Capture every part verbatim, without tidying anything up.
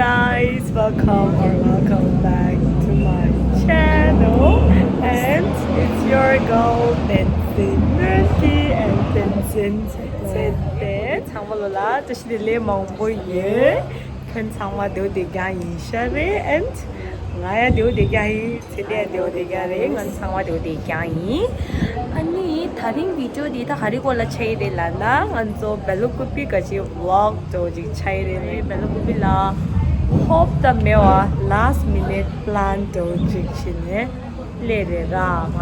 Guys, welcome or welcome back to my channel. And it's your girl, Tenzin Monkey and Tenzin Tenzin. ཚང་མ་ལོ་ལ་བཀྲ་ཤིས་བདེ་ལེགས་མང་པོ་ཡོད། ཁྱོད་ཚང་མ་བདེ་པོ་བདེ་རྐྱང་ཡིན་ཤག་རེད། And ང་ཡང་བདེ་པོ་བདེ་རྐྱང་ཡིན། ཚེ་འདས་བདེ་པོ་བདེ་རྐྱང་རེད། ང་ཚང་མ་བདེ་པོ་བདེ་རྐྱང་ཡིན། ཨ་ནི་དེ་རིང་བི་ཌི་ཡོ་འདི་ད་ག་རེ་སྐོར་ལ་ཆགས་ཀྱི་རེད་ལབ་ན། ང་ཚོ་སྦེལ་ཀུ་པི་ག་ཅིག་ཝོག་འདྲ་པོ་ཅིག་ཆགས་ཀྱི་རེད། སྦེལ་ཀུ་པི་ལ་ཧོབ་ཏེ་མེད་པ་last minute plan འདྲ་པོ་ཅིག་བྱས་ནས་སླེབས་རེད་ར།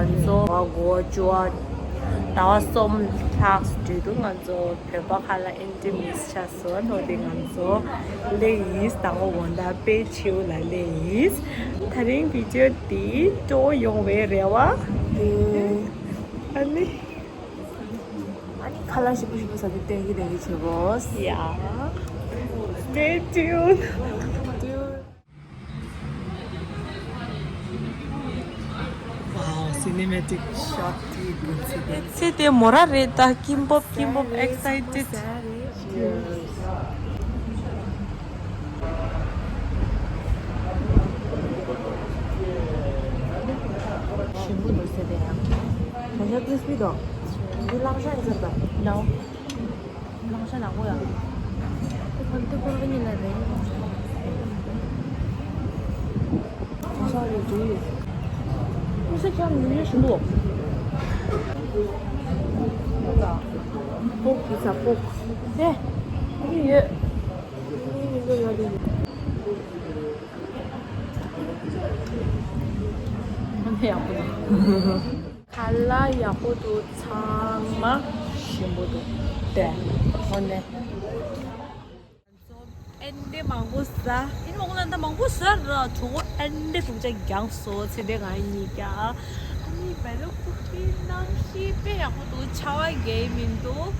ང་ཚོ་ཟླ་བ་བཅུ་པ་ཟླ་བ་གསུམ་ལྷག་འགྲོ་དུས་ང་ཚོ་བོད་པ་ཁ་ལ་ཨེན་ཊི་མིས་ཆགས་སོང་། འོ་དེ་ང་ཚོ་སླེབས་ཡིན། ཟླ་བ་དགོང་དག་དཔེ་ཆེ་བོ་ལ་སླེབས་ཡིན། དེ་རིང་བི་ཌི་ཡོ་འདི་སྤྲོ་པོ་ཡོང་བའི་རེ་བ། ཨ་ནི། ཨ་ནི་ཁ་ལག་ཞིམ་པོ་ཞིམ་པོ་ཟ་དུས་སྟོན་གྱི་སྟོན་གྱི་བྱེད་དགོས། Yeah. Stay tuned. Wow, cinematic shot དེ་དགོས་ཚེ་དེ། ཚེ་དེ་མོ་ར་རེད་ད། ཀིམ་པོབ་ཀིམ་པོབ་excited. ཞིམ་པོ་འདུག་ཚེ་དེ་ཡང་། བྱ་ཤ་crispy འདུག་འདི་གླང་ཤ་ཡིན་ཟེར་ད། No. གླང་ཤ་ནག་པོ་ཡ། ཁོ་ཁོ་ཁོ་གཉིས་ལ་རེད། གླང་ཤ་ཡོད་དུས། ཁོ་ཤ་ཁྱམ་ཉུང་ཉུང་ཞིམ་པོ། པོག་གི་ས་པོག་ཨེ། ཁོ་ཡོད། ཁོ་ཡོད་ཡོད་དུས། ཁོ་ཡག་པོ་འདུག་ཁ་ལག་ཡག་པོ་འདུག་ཚང་མ་ཞིམ་པོ་འདུག་དེ་ཁོ་ནས། ཨན་ཏེ་མང་པོ་ཟ། ཨིན་མང་པོ་ལ་ད་མང་པོ་ཟ་ར། གྲོད་ཁོག་ཨན་ཏེ་སྡུག་ཅག་རྒྱག་སོང་། ཚེ་འདི་ང་གཉིས་ཀྱང་། ཨ་ནི་སྦེལ་ཀུ་པི་གནམ་གཤིས་དཔེ་ཡག་པོ་འདུག་ཆར་པ་རྒྱག་མི་འདུག་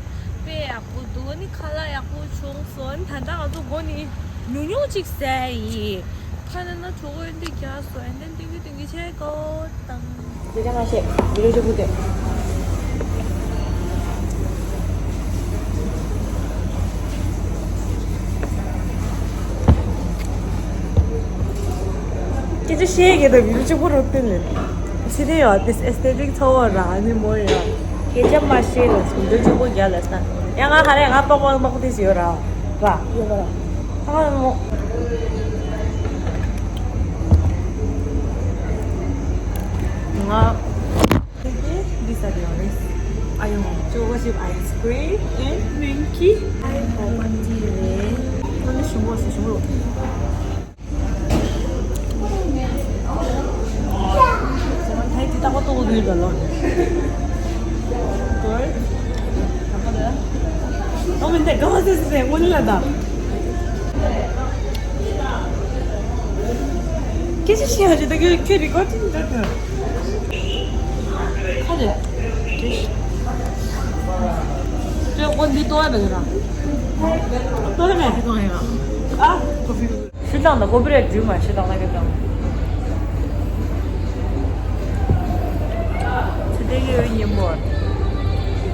དཔེ་ཡག་པོ་འདུག་ཨ་ནི་ཁ་ལག་ཡག་པོ་བྱུང་སོང་། ཨ་ནི་ད་ལྟ་ང་ཚོ་སྒོ་ནས་ཉུང་ཉུང་ཅིག་ཟས་ཡིན། ཁ་ལག་ན་གྲོད་ཁོག་ཨན་ཏེ་རྒྱག་སོང་། ཨན་ཏེ་ཏིང་གི་ཏིང་གི་བྱེད་དགོས་དང་། དེ་རིང་ང་ཞེས་བི་ཌི་ཡོ་ཅིག་བུ་དེ། སྐད་ཆ་བཤད་ཀྱི་དང་བི་ཌི་ཡོ་གཅིག་པུ་རུ་བསྟན་ལེ། ཕྱི་དེ་ཡོད་དེ་aesthetic ཚོ་བ་ར་ནི་མོ་ཡོད། སྐད་ཆ་མ་བཤད་ལ་བི་ཌི་ཡོ་གཅིག་པུ་རྒྱག་ལ་ས། ཡང་ང་ཧ་རེ་ང་པགས་པ་པགས་པ་དེ་ཞིག་ཡོད་ར། ར། ཡོད་ར། ཨ་མོ། ང་། འདི་ཟ་རེད་ཨ་ཡོང་། Choco chip ice cream and Minky. ཨའི་གོ་པ་འདི་རེད། ཁོ་ནི་ཞུ་མོ་ཞུ་ཞུ་མོ། ཐའི་ཏི་ཏག་པ་ཏོག་ཏོག་ཡོད་ལ་ལོ། ཨོ་མིན་ཏེ་ག་བ་སེ་སེ་སེ་ངོ་ནི་ལ་ད། སྐད་ཆ་བཤད་ཡ་ཅིག་ད་ཁྱོད་ཁྱོད་རི་ཀོར་ཌིང་འདྲ་དང་། ཁ་རེད། ཁྱོད་ཀོ་འདི་ཏོ་ཡ་ད་ཡོད་ར། ཏོ་ཡ་མེད། ཏོ་ཡ་མེད། ཨ། ཁོ་ཕི་ལ། ཞུ་དང་ན་ཀོ་པི་རེ་ཊི་འགྲིག་མ་ཞུ་དང་ན་གི་དང་། ཚེ་འདི་གི་ཉིན་མོ།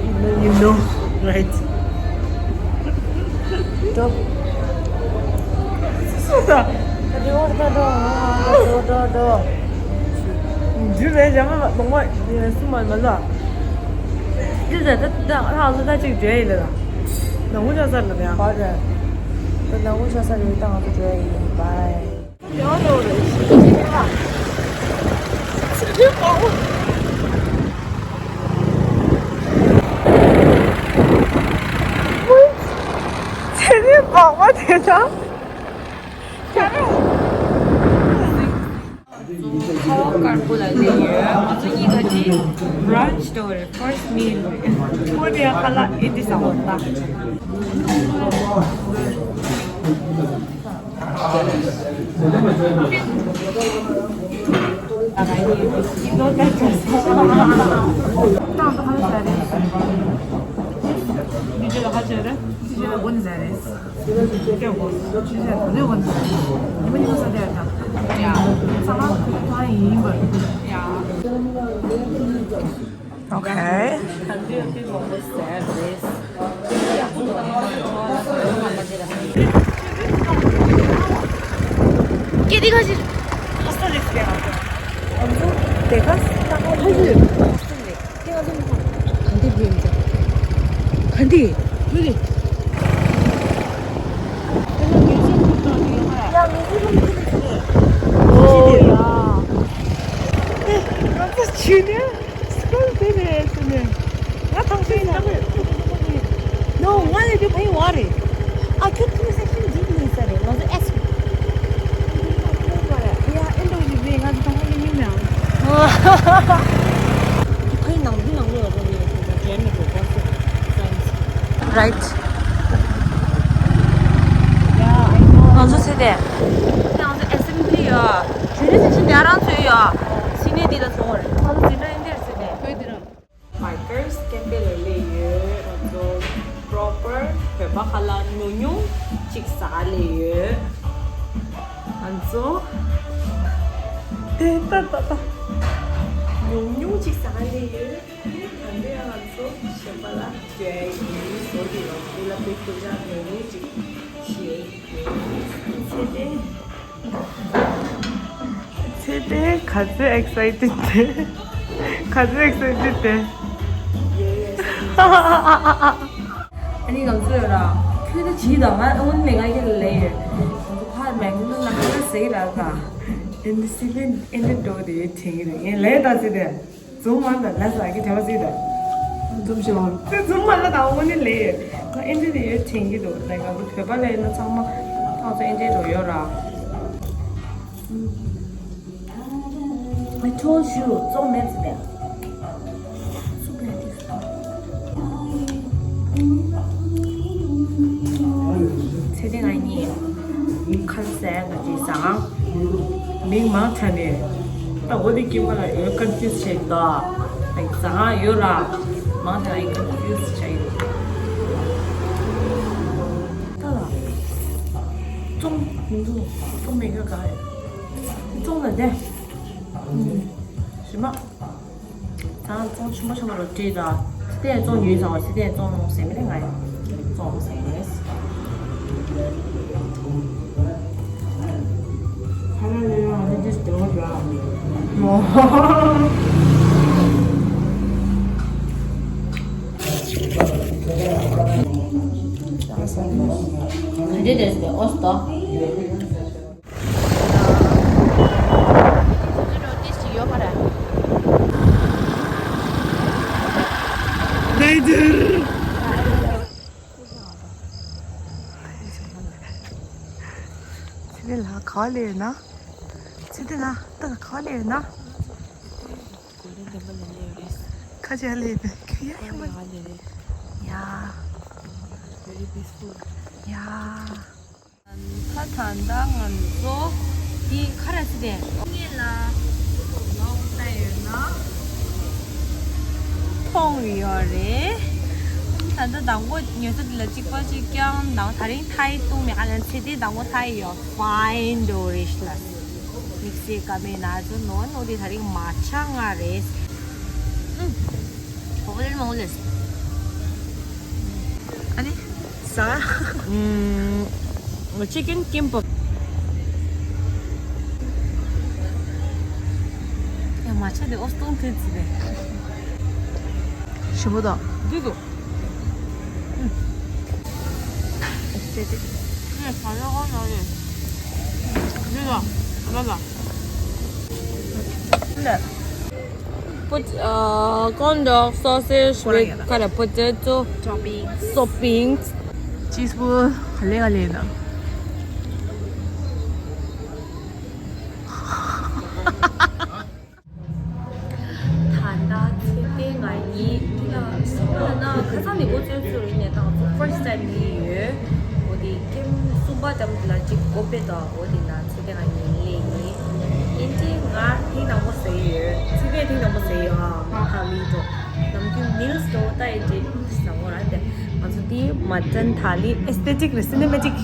You know, you know, right? འགྲོ། སུ་ད། འགྲོ་འགྲོ་འགྲོ་འགྲོ་འགྲོ་འགྲོ། འཇུ་རེ་ཇ་མ་མ་མ་སུ་མ་མ་ལ། འཇུ་རེ་ད་ད་ཧ་ལ་ད་ཅིག་འཇུ་ཡི་ལ། ནང་ངུ་ཇ་ས་ལ་ཡ། ཧ་རེ། ད་ནང་ངུ་ཇ་ས་རེ་ད་ང་ཚོ་འཇུ་ཡི་ཡིན། བའི། ཚེ་རིང་པགས་པ་དེ་དང་། ཁ་བ་དཀར་པོ་ལ་སླེབས་ཡོད། ང་ཚོ་གཉིས་ཀ་ཅིག་brunch འགྲོ་རེད། First meal རེད། ཁོ་དེ་ཡང་ཁ་ལག་ཨེ་འདི་ཟ་འོ་ད། Okay. དེ་ག་ཞིག་ཧོ་སི་ཊེལ་རེད་ཟེར་ཡ། ང་ཚོ་དེ་ག་ཧོ་སི་ཊེལ་རེད། དེ་ང་ཚོ་ག་འདི་བུད་མི་ཚ། ག་འདི་བུད་མི་ཚ། ག་འདི་བུད་རེད། དེ་ལ་ངེས་ཅན་ཐུག་ཐག་ཡོད་མ་རེད། ཡ་ངེས་ཅན་ཐུག་ཐག་ཡོད་མ་རེད། ཨོ་ཡ། ང་ཚོ་ཇུ་ནི་ཡར་སི་ཀུལ་དེ་རེད་ཟེར་ནས། ང་ཐང་ཆེན་ཡིན་ན། ནོ། ང་ལས་དེ་ཕ་ཡི་བ་རེད། ཨ་ཁྱོད་ཐུག་སེ་ཤིན་འདི་ཡིན་ས་རེད། ང་ཚོ་ཨེ་སི་ཡ་ཨེ་འགྲོ་ཡི་རེད། ང་ཚོ་ཐང་ཆེན་མིན་ནའང་ཕ་ཡི་ནང་འདི་ནང་ལོགས་ལ་འགྲོ་ཡི་རེད། ཇེ་མི་འགྲོ་གོ་སོ་སའེན་སི། རའིཊ། ང་ཚོ་ཚེ་དེ། ང་ཚོ་ཨེ་སེམ་བྷི་ལི་ཡོད། ཇུ་ནི་སེག་ཤན་དེ་ཨ་རང་ཚོའི་ཡོད། སི་ནེ་འདི་ལ་སོང་བ་རེད། ང་ཚོ་འཛིན་གྲྭ་ཨིན་དེར་ཚེ་དེ། བོད་དེ་རང་། མའི་ཀར་སི་ཀེམ་པེ་ལ་སླེབས་ཡོད། ང་ཚོ་པྲོ་པར་བོད་པ་ཁ་ལག་ཉུང་ཉུང་ཅིག་ཟ་ག་སླེབས་ཡོད། ང་ཚོ་དེ་ལྟ་ལྟ་ལྟ། ཉུང་ཉུང་ཅིག་ཟ་ག་སླེབས་ཡོད། ད་ལྟ་ང་ཚོ་གཞན་པ་ལ་སྐྱེལ་ཡིན། བཟོ་དེ་ལ་ཁུ་ལ་པེ་ཁུ་ཇ་ཉུང་ཉུང་ཅིག་བྱས་ཡིན། ཚེ་དེ། ཚེ་དེ་ག་ཚོད་ཨེག་སའི་ཊེཌ་དེ། ག་ཚོད་ཨེག་སའི་ཊེཌ་དེ། ཨ་ནི་ང་ཚོ་ཡོད་ར། ཁྱོད་ད་ཇི་དང་ང་དངོས་གནས་ང་ཡིན་ལེ་ཡོད། ང་ཚོ་ཕར་མེག་ལོ་ནང་ལ་ཟེར་ར་ག་ཨེ་འདི་སི་ལེན་ཨེ་འདི་འགྲོ་དེ་དྲན་གི་རེད། ངས་ལེ་ད་ཚེ་དེ། ཛུམ་མ་ལ་ལ་ས་གི་དྲ་བ་སི་ད། ཛུམ་ཤོག་དེ་ཛུམ་མ་ལ་ད་དངོས་གནས་ལེ་ཡོད། ང་ཨེ་འདི་དེ་ཡོད་དྲན་གི་འདུག་ལེ། ང་ཚོ་བོད་པ་ལ་ཡིན་ན་ཚང་མ་ཐག་ཚོད་ཨེ་འདི་འགྲོ་ཡོད་ར། I told you, ཙོག་མེད་ཟེར་ཏེ། སུ་བས་དེ། ཚེ་དེ་ང་གཉིས་ཁ་ཟས་ང་ཅི་ཟ་མིག་མང་དྲགས་ནས་ད་འོ་དེ་སྐྱེས་པ་ལ་ཡོད་ཀོན་ཕིའུ་སི་བྱས་ད་ལའིག་ཟ་ཡོད་ར་མང་དྲགས་ཡིན་ཀོན་ཕིའུ་སི་བྱས་ཡོད། ད་ལ་ཙོག་མི་འདུག་ཙོག་མེད་ག་ག་ཙོག་ལ་དེ་ཞི་མ། ཚང་ཙོང་ཆུང་མ་ཆུང་མ་རུ་བྲིས་དང་། སི་ཏན་ཙོང་ཉུལ་ཚང་བ། སི་ཏན་ཙོང་ཟེར་མི་ལས་ང་ཡང་ཙོང་ཟེར་ཡིན། ཁ་ལག་ལས་ཡོང་ང་ཚོ་ཅིས་དེ་བ་ར། མོ། ག་འདྲས་རེད་ཟེར་ཨོ་སི་ཏོ། ཚེ་དེ་ལ་ག་པར་སླེབས་ཡོད་ན། ཚེ་དེ་ལ་ད་ག་པར་སླེབས་ཡོད་ན། ཁ་ཆེ་སླེབས་ཡོད་ན་ཁྱོད་ཡ་ཡ་མ། ཡ། ཡ། ད་ད་ལྟ་ང་ཚོ་འདི་ག་རེ་ཟེར་ཏེ། ངེད་ལ་ལོག་ལྟ་ཡོད་ན་མཐོང་ཡོད་རེད། ད་ལྟ་མདང་དགོང་ཉལ་ས་འདི་ལ་གཅིག་པ་གཅིག་རྐྱང་དང་། ད་རིང་ཐའི་བཏུང་མེད། ཨ་ལན་ཚེ་དེ་མདང་དགོང་ཐའི་ཡོད། ཕའིན་འགྲོ་རེད་ལ། དམིགས་བསལ་ཀ་མེད་ན་ཚོ་ནོ་ནོ་དེ་ད་རིང་མ་ཆ་ང་རེད། ཨུམ། ཨ་ནི། ཟ། ཨུམ། ཅི་ཀེན་ཀིམ་པབ། ཡ་མ་ཆ་དེ་ཨོ་སྟོང་ཐེ་ཙི་རེད། ཞིམ་པོ་དང་། འདི་དུ། ཨུམ། ཨེ་སི་ཐེ་ཊིག་ཡ་ཟ་ཡ་ཨོ་ནོ་རེད། འདི་དུ། ལ་ལ། Put, uh, corn dog, sausage with kind of potato toppings. Cheese བུ་ལེ་ག་ལེ་ན། ད་ལྟ་ཚེ་དེ་ང་གཉིས་འདི་ལ་སོང་བ་ན་ཁ་སང་ནས་འགོ་བཙོས་ཚུལ་ཡིན་ནས་ད་ང་ཚོ་first time འདི་ཡོད། འོ་དེ་ཀེམ་སུམ་པ་ཙམ་ལ་གཅིག་འགོ་དཔེ་དང་འོ་དེ་ན་ཚེ་དེ་ང་གཉིས་ལས་ཡིན། ཨིན་ཏེ་ང་ཐེངས་དང་པོ་ཟས་ཡོད། ཚེ་དེ་ཐེངས་དང་པོ་ཟས་ཡོད། ཨ་མ་ཧ་ལི་ཏོ་ནམ་རྒྱུན་མིལ་སི་དོ་ད་ཨིན་ཏེ་ཟ་འོ་ར་དེ་ང་ཚོ་དེ་མ་ཊན་ཐ་ལི། ཨེ་སི་ཐེ་ཊིག་རེད། སི་ནེ་མེ་ཊིག་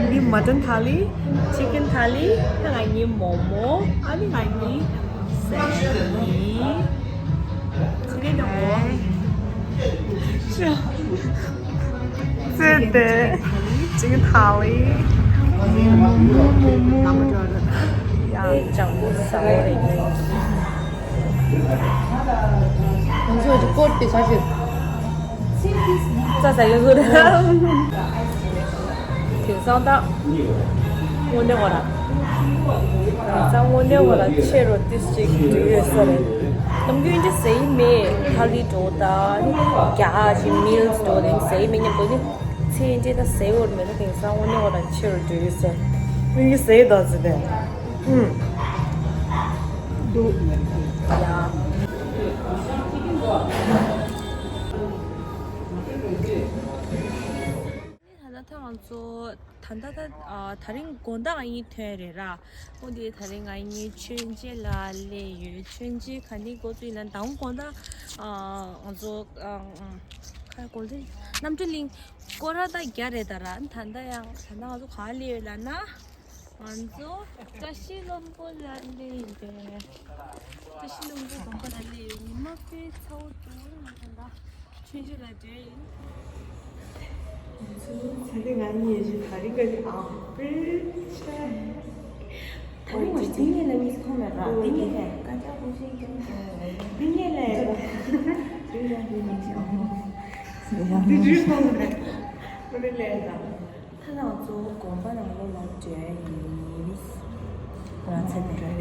འདི་མ་ཊན་ཐ་ལི། ཅི་ཀེན་ཐ་ལི། ད་ང་གཉིས་མོ་མོ། ཨ་ནི་ང་གཉིས་ཟས་ཡིན། ཚེ་དེ་དང་པོ། ཚེ་དེ། ཅི་ཀེན་ཐ་ལི། མོ་མོ་མོ་མོ་མོ། ལྗང་བུ་ཟ་འོ་རེད། ང་ཚོ་ཀོ་ཊི་དེ་ཆ་ཤས། རྩྭ་ཟ་གི་ཡོད་རེད། དེང་སང་ད་དངོས་གནས་བ་ར། དེང་སང་དངོས་གནས་བ་ར་ཆེ་རུ་ཏིས་ཅིག་འགྲོ་ཡོད་ས་རེད། ནམ་རྒྱུན་འདི་ཟ་ཡི་མེད། ཐ་ལི་འགྲོ་ད་རྒྱ་ཆེ་མིལ་སི་འགྲོ་དེ་ཟ་ཡི་མེད་སྙམ་པོ་ནི། ཚེ་འདི་ད་ཟ་ཡི་བ་ར་མེད་ན། དེང་སང་དངོས་གནས་བ་ར་ཆེ་རུ་འགྲོ་ཡོད་ས། མི་གི་ཟ་ཡི་ད་ཟེར་ཏེ། ཨུམ། འདུག་ཡ། ད་ལྟ་ང་ཚོ་ད་ལྟ་ད་ཨ་དེ་རིང་དགོང་དག་ཨ་ནི་ཐོན་རེད་ར། འོ་དེ་དེ་རིང་ཨ་ནི་མཆོད་མཇལ་ལ་སླེབས་ཡོད། མཆོད་མཇལ་ག་ནས་འགོ་བཙུགས་ཡིན་ན། ད་དགོང་དག་ཨ་ང་ཚོ་ཨ་ཨ་ཁ་གོལ་ཌེན་རྣམ་གྲོལ་གླིང་སྐོར་ར་ད་རྒྱག་རེད་ད་ར། ད་ལྟ་ཡང་ད་ལྟ་ང་ཚོ་ག་སླེབས་ཡོད་ལབ་ན། ང་ཚོ་བཀྲ་ཤིས་ལྷུན་པོ་ལ་སླེབས་ཡིན་པས། བཀྲ་ཤིས་ལྷུན་པོ་དགོན་པ་ལ་སླེབས་ཡོད། ཉི་མ་དཔེ་ཚ་བོ་འདུག་ང་ད་ཆུང་ཆུང་ལ་འགྲོ་ཡིན། ང་ཚོ་ཚེ་འདི་ང་གཉིས་ཡེ་ཞིག་དེ་རིང་ག་ནི་ཨ་པེ་ཆེ། དེ་རིང་ང་འདི་ཉིད་ལ་མིས་ཁོང་མེད་ར། འདི་ཉིད་ལས་ཀ་ཅག་པོ་ཞིག་ཀྱང་འདི་ཉིད་ལས་འདི་ཡང་འདི་ཉིད་ཀྱང་འདི་འདྲའི་ཁོང་མེད། ཨོ་ནི་ལས་ད། ད་ང་ཚོ་དགོན་པ་ནང་ལོགས་ལ་འགྲོ་ཡ་ཡིན། རང་ཚེ་འདི་རེད།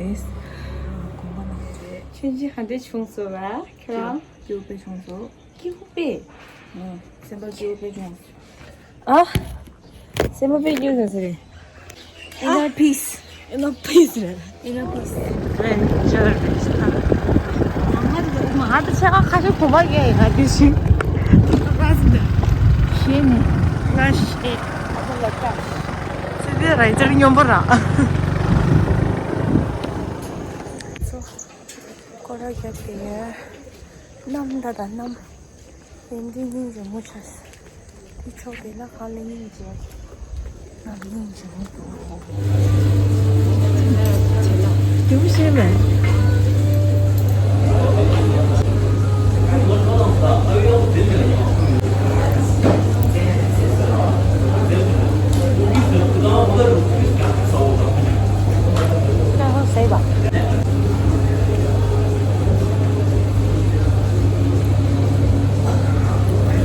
དགོན་པ་ནང་འགྲོ་ཡ། ཆུང་ཆུང་ག་འདྲ་བྱུང་སོང་བ་ཁྱོད་རང་། སྐྱིད་པོ་དཔེ་བྱུང་སོང་། སྐྱིད་པོ་དཔེ། ཨ། སེམས་པ་སྐྱིད་པོ་དཔེ་བྱུང་སོང་། ཨ། སེམས་པ་དཔེ་སྐྱིད་པོ་བྱུང་སོང་རེད། Inner peace. Inner peace རེད། Inner peace. Adventure རེད། མ་ཧ་དུ་མ་ཧ་དུ་ཆ་ཁ་ཤས་གོམ་པ་རྒྱག་ཡིན་ང་དེ་བཞིན། ཤེས་ནས། ང་ཤེས། ཨ་ཧོ་ལ་ཀ། ཚེ་འདི་རང་ཅག་སྙོམས་པོ་ར། སྐོར་ར་རྒྱབ་དེ་གནམ་ད་ད་གནམ། དེ་འདི་སྙིང་རྗེ་མོ་ཆགས། དེ་ཕྱོགས་དེ་ལ་ཁ་ལ་སྙིང་རྗེ། ང་སྙིང་རྗེ་མོ་འདུག་དེ་བུ་ཤེས་མེད། ཀ་ཧོ་སེ་བ།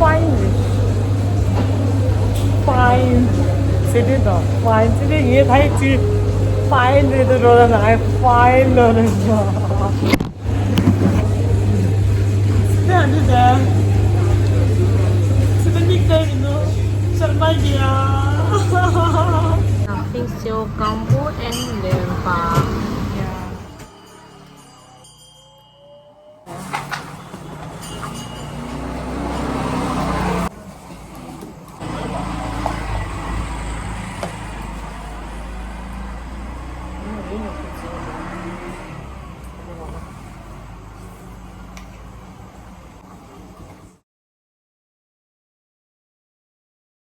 Fine རེད། Fine ཟེར་དུས་དང་། Fine ཟེར་དུས་ངས་ད་ཡི་ཚིག Fine རེད་དུ་འགྲོ་ལ་ན། ཨའི་Fine ལོ་རེད། ཚེ་འདི་ཨ་འདི་དེ། ཚེ་འདི་མིག་ལྟ་ཡིན་ནོ། ཤར་མ་གི་ཡ། Nothing so combo and lempa.